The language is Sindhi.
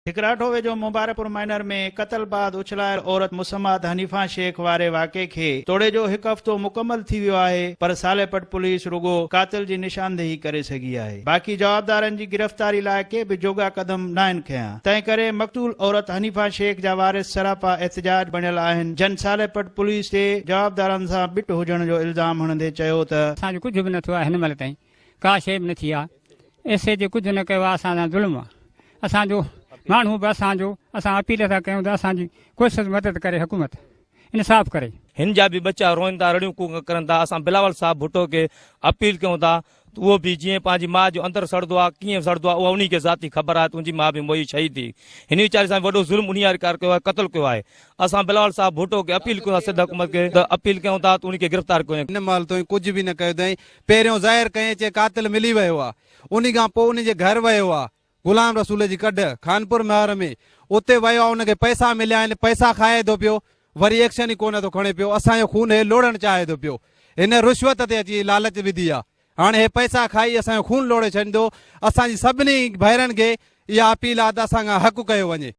ٺڪراٺو ويجهو مبارڪپور مائنر ۾ قتل بعد اڇلايل عورت مسمات حنيفه شيخ واري واقعي کي توڙي جو هڪ هفتو مڪمل ٿي ويو آهي پر صالح پٽ پوليس رڳو قاتل جي نشاندهي ڪري سگهي آهي باقي جوابدارن جي گرفتاري لاء ڪي به جوڳا قدم ناهن کنيا تنهن ڪري مقتول عورت حنيفه شيخ جا وارث سراپا احتجاج بڻيل آهن جن صالح پٽ پوليس تي جوابدارن سان ٻٽ هجڻ جو الزام هڻندي چيو ته. اسان جو ڪجهه به نه ٿيو آهي هن مهل تائين ڪا شيء به نه ٿي آ ايس ايچ ڪجهه نه ڪيو آ اسان سان ظلم آ اسان جو ماڻهو به اسان جو اسان اپيل ٿا ڪيون ته اسان جي ڪوشش مدد ڪري حڪومت انصاف ڪري. هن جا به ٻچا روئن ٿا رڙيون ڪوڪ ڪرن ٿا اسان بلاول صاحب ڀٽو کي اپيل ڪيون ٿا ته اهو به جيئن پنهنجي ماء جو اندر سڙندو آ ڪيئن سڙندو آ اها انهي کي ذاتي خبر آهي ته انجي ماء به موئي شهيد ٿي هن ويچاري سان وڏو ظلم انهي واري ڪار ڪيو آهي قتل ڪيو آهي اسان بلاول صاحب ڀٽو کي اپيل ڪيون ٿا سنڌ حڪومت کي ته اپيل ڪيون ٿا ته انهي کي گرفتار ڪيو وڃي. هن مهل تائين ڪجهه به نه ڪيو اٿائين. پهريون ظاهر ڪيائين چي قاتل ملي ويو آ. انهي کان پوء انهي جي گهر ويو آ. غلام رسول جي ڪڍ، خانپور مهر ۾، اتي ويو آ ان کي پئسا مليا آهن، پئسا کائي ٿو پيو، وري ايڪشن ئي ڪونه ٿو کڻي پيو، اسان جو خون هي لوڙهڻ چاهي ٿو پيو. هن رشوت تي اچي لالچ وڌي آ. هاڻي هي پئسا کائي اسان جو خون لوڙهي ڇڏيندو. اسان جي سڀني ڀائرن کي اها اپيل آ ته اسان کان حق ڪيو وڃي.